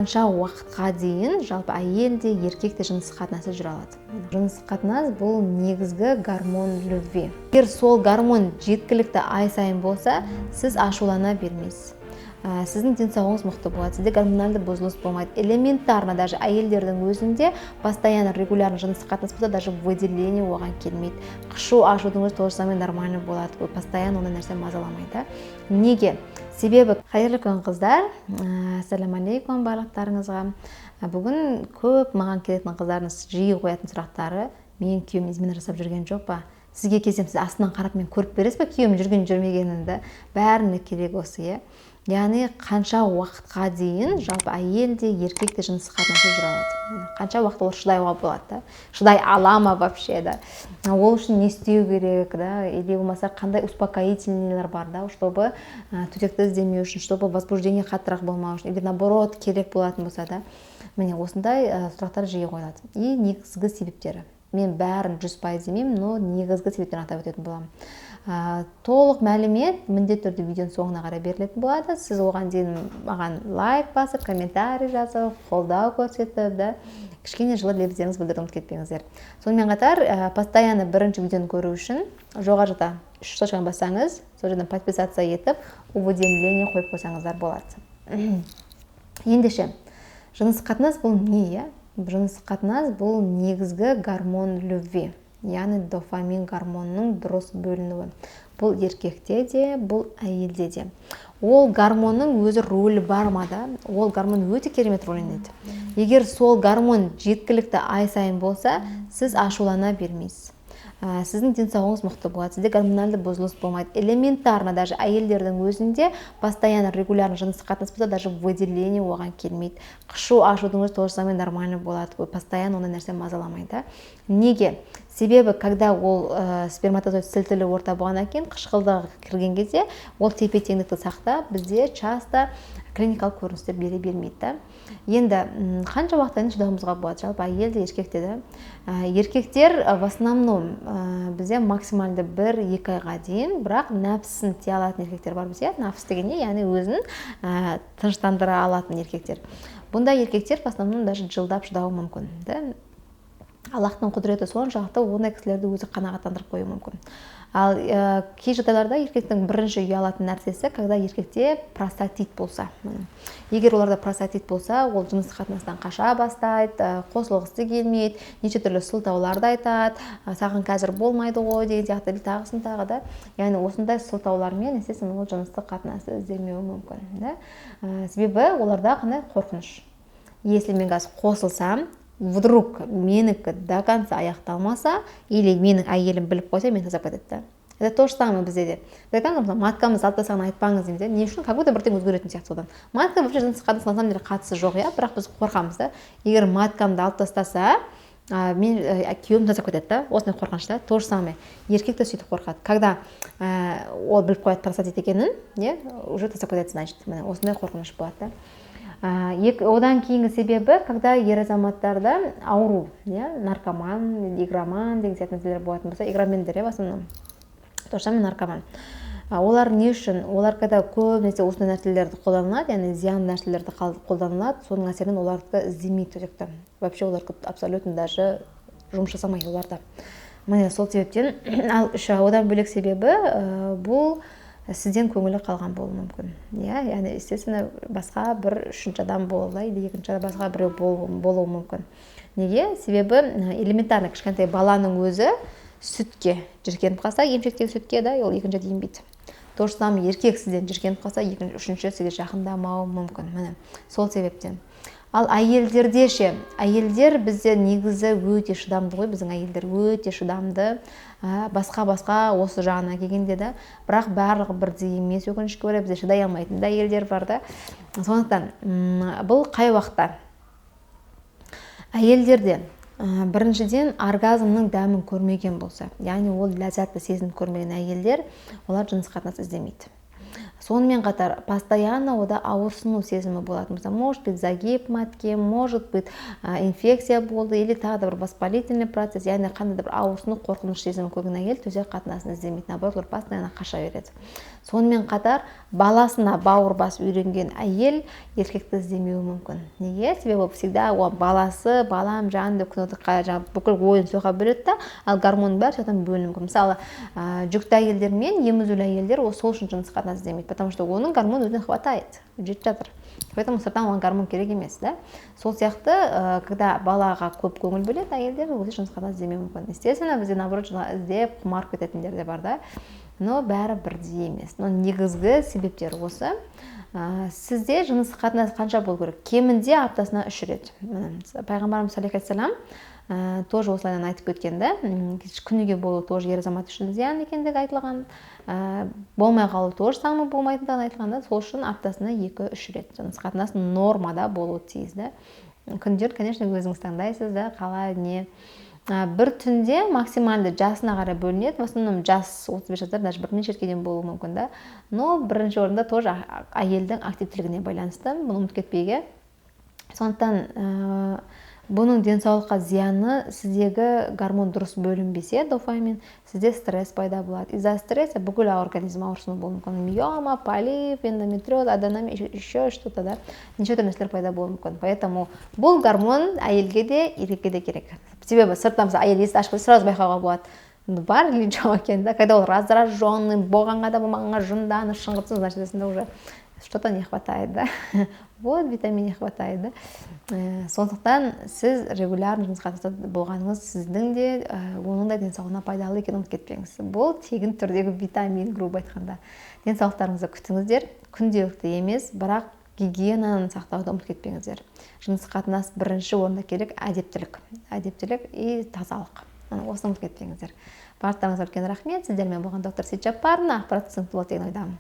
Қанша уақытқа дейін жалпы әйел де, еркек те жыныстық қатынаста жүре алады? Жыныстық қатынас — бұл негізгі гормон любви. Егер сол гормон жеткілікті ай сайын болса, сіз ашулана бермейсіз, сіздің денсаулығыңыз мықты болады, сізде гормональды бұзылыс болмайды. Элементарно, даже әйелдердің өзінде постоянно, регулярно жыныстық қатынас болса, даже выделение оған келмейді. Қышу, ашудың өзі то же самое, нормально болады, постоянно ондай нәрсе мазаламайды да. Неге? Себебі... Қайырлы күн, қыздар! Ассалаумағалейкум барлықтарыңызға! Бүгін көп маған келетін қыздардың жиі қоятын сұрақтары: «Менің күйеуім измена жасап жүрген жоқ па? Сізге келсем, сіз астынан қарап, мен көріп бересіз ба күйеуім жүрген жүрмегенін да?» Бәріне керек осы, иә. Яғни қанша уақытқа дейін жалпы әйел де, еркек те жыныстық қатынаста жүре алады? Қанша уақыт олар шыдауға болады да, шыдай ала ма вообще да? Ол үшін не істеу керек да? Или болмаса қандай успокоительныйлар бар да, чтобы төсекті іздемеу үшін, чтобы возбуждение қаттырақ болмау үшін или наоборот керек болатын болса да? Міне, осындай сұрақтар жиі қойылады. И негізгі себептері, мен бәрін 100% демеймін, но негізгі себептерін атап өтетін боламын. Толық мәлімет міндетті түрде видеоның соңына қарай берілетін болады. Сіз оған дейін маған лайк басып, комментарий жазып, қолдау көрсетіп да, кішкене жылы лебіздеріңізді білдіруді ұмытып кетпеңіздер. Сонымен қатар постоянно бірінші видеоны көру үшін жоғары жақта үш точканы бассаңыз, сол жерден подписаться етіп, уведомление қойып қойсаңыздар болады. Ендеше, жыныстық қатынас бұл не? Иә, жыныстық қатынас — бұл негізгі гормон любви, яғни дофамин гормонының дұрыс бөлінуі. Бұл еркекте де, бұл әйелде де. Ол гормонның өзі рөлі бар ма да? Ол гормон өте керемет рөл ойнайды. Егер сол гормон жеткілікті ай сайын болса, сіз ашулана бермейсіз, сіздің денсаулығыңыз мықты болады, сізде гормональды бұзылыс болмайды. Элементарно, даже әйелдердің өзінде постоянно, регулярно жыныстық қатынас болса, даже выделение оған келмейді. Қышу, ашудың өзі то же самое, нормально болады, постоянно ондай нәрсе мазаламайды да. Неге? Себебі когда ол сперматозоид сілтілі орта болғаннан кейін, қышқылдағы кірген кезде, ол тепе теңдікті сақтап, бізде часто клиникалық көріністер бере бермейді да. Енді қанша уақыттан кейін шыдауымызға болады жалпы әйел де, еркек те да? Еркектер в основном бізде максималды 1-2 айға дейін, бірақ нәпсісін тия алатын еркектер бар бізде. Нәпсі деген не? Яғни өзін тыныштандыра алатын еркектер. Бұндай еркектер в основном даже жылдап шыдауы мүмкін да. Аллахтың құдіреті соншалықты, ондай кісілерді өзі қанағаттандырып қоюы мүмкін. Ал кей жағдайларда еркектің бірінші ұялатын нәрсесі, когда еркекте простатит болса. Егер оларда простатит болса, ол жыныстық қатынастан қаша бастайды, қосылғысы келмейді, неше түрлі сылтауларды айтады, «саған қазір болмайды ғой» деген сияқты или тағысын тағы да. Яғни осындай сылтаулармен, естественно, ол жыныстық қатынасты іздемеуі мүмкін да. Себебі оларда қандай қорқыныш? Если мен қазір қосылсам, вдруг менікі до конца аяқталмаса или менің әйелім біліп қойса, мені тастап кетеді да. Это то же самое бізде де. Біз айтамыз, мысалы, «маткамызды алып тастағанын айтпаңыз» дейміз, иә. Не үшін? Как будто бірдеңе өзгеретін сияқты содан. Матка вообще жыныстық қатынасқа на самом деле қатысы жоқ, иә. Бірақ біз қорқамыз да: егер маткамды алып тастаса, мен күйеуім тастап кетеді да, осындай қорқыныш та. То же самое еркек те сөйтіп қорқады, когда ол біліп қояды простатит екенін, иә, уже тастап кетеді, значит. Міне, осындай қорқыныш болады да. Одан кейінгі себебі, когда ер азаматтарда ауру, иә, наркоман, игроман деген сияқты нәрселер болатын болса, игромендер, иә, в основном то же самое наркоман. Олар не үшін? Олар когда көбінесе осындай нәрселерді қолданылады, яғни зиянды нәрселерді қолданылады, соның әсерінен оларды іздемейді төсекті вообще, олар абсолютно даже жұмыс жасамайды оларда. Міне, сол себептен. Ал одан бөлек себебі, бұл сізден көңілі қалған болуы мүмкін, иә. Яғни, естественно, басқа бір үшінші адам болуы или екінші басқа біреу болуы мүмкін. Неге? Себебі элементарно кішкентай баланың өзі сүтке жиіркеніп қалса, емшектегі сүтке да, ол екінші рет ембейді. То же самое еркек сізден жиіркеніп қалса, екінші, үшінші сізге жақындамауы мүмкін. Міне, сол себептен. Ал әйелдерде ше? Әйелдер бізде негізі өте шыдамды ғой, біздің әйелдер өте шыдамды, басқа басқа осы жағына келгенде да. Бірақ барлығы бірдей емес, өкінішке орай, бізде шыдай алмайтын да әйелдер бар да. Сондықтан бұл қай уақытта? Әйелдерде біріншіден, оргазмның дәмін көрмеген болса, яғни ол ләззатты сезініп көрмеген әйелдер, олар жыныстық қатынас іздемейді. Сонымен қатар постоянно ода ауырсыну сезімі болатын болса, может быть, загиб матки, может быть, инфекция болды или тағы да бір воспалительный процесс, яғни қандай да бір ауырсыну, қорқыныш сезімі көрген әйел төсек қатынасын іздемейді, наоборот, олар постоянно қаша береді. Сонымен қатар баласына бауыр басып үйренген әйел еркекті іздемеуі мүмкін. Неге? Себебі ол всегда оған баласы, балам, жаным деп күні жаңағы бүкіл ойын соға бөледі да, ал гормонның бәрі содан бөлінуі мүмкін. Мысалы, жүкті әйелдер мен емізулі әйелдер ол сол үшін жыныстық қатынас іздемейді, потому что оның гормон өзіне хватает, жетіп жатыр, поэтому сырттан оған гормон керек емес да. Сол сияқты, когда балаға көп көңіл бөледі әйелдер, ол жыныстық қатынас іздемеуі мүмкін. Естественно, бізде наоборот іздеп, құмарып кететіндер де бар да, но бәрі бірдей емес. Но негізгі себептер осы. Сізде жыныстық қатынас қанша болу керек? Кемінде аптасына 3 рет. Міне, пайғамбарымыз алейхиссалам тоже осылайдан айтып кеткен да. Күніге болу тоже ер азамат үшін зиян екендігі айтылған, болмай қалу тоже самый болмайтындығы айтылған да. Сол үшін аптасына 2-3 рет жыныстық қатынас нормада болуы тиіс да. Күндер, конечно, өзіңіз таңдайсыз да, қалай не. Бір түнде максималды жасына қарай бөлінеді, в основном жас 35 жастар, даже бірнеше ретке дейін болуы мүмкін да. Но бірінші орында тоже әйелдің активтілігіне байланысты, бұны ұмытып кетпейік. Сондықтан бұның денсаулыққа зияны: сіздегі гормон дұрыс бөлінбесе, дофамин, сізде стресс пайда болады. Из-за стресса бүкіл организм ауырсыну болуы мүмкін: миома, полип, эндометриоз, аденома, еще что то да, неше түрлі нәрселер пайда болуы мүмкін. Поэтому бұл гормон әйелге де, еркекке де керек. Себебі сырттан, мысалы, әйел есікті ашып, сразу байқауға болады, бар или жоқ екенін да. Когда ол раздраженный, болғанға да, болмағанға жынданып, шыңғыртса, значит, уже что-то не хватает да, вот витамин не хватает да. Сондықтан сіз регулярно жыныстық қатынаста болғаныңыз сіздің де, оның да денсаулығына пайдалы екенін ұмытып кетпеңіз. Бұл тегін түрдегі витамин, грубо айтқанда. Денсаулықтарыңызды күтіңіздер, күнделікті емес, бірақ гигиенаны сақтауды ұмытып кетпеңіздер. Жыныстық қатынас бірінші орында керек әдептілік, әдептілік и тазалық, осыны ұмытып кетпеңіздер. Барлықтарыңызға үлкен рахмет. Сіздермен болған доктор Сейтжаппарова. Ақпарат түсінікті болды деген ойдамын.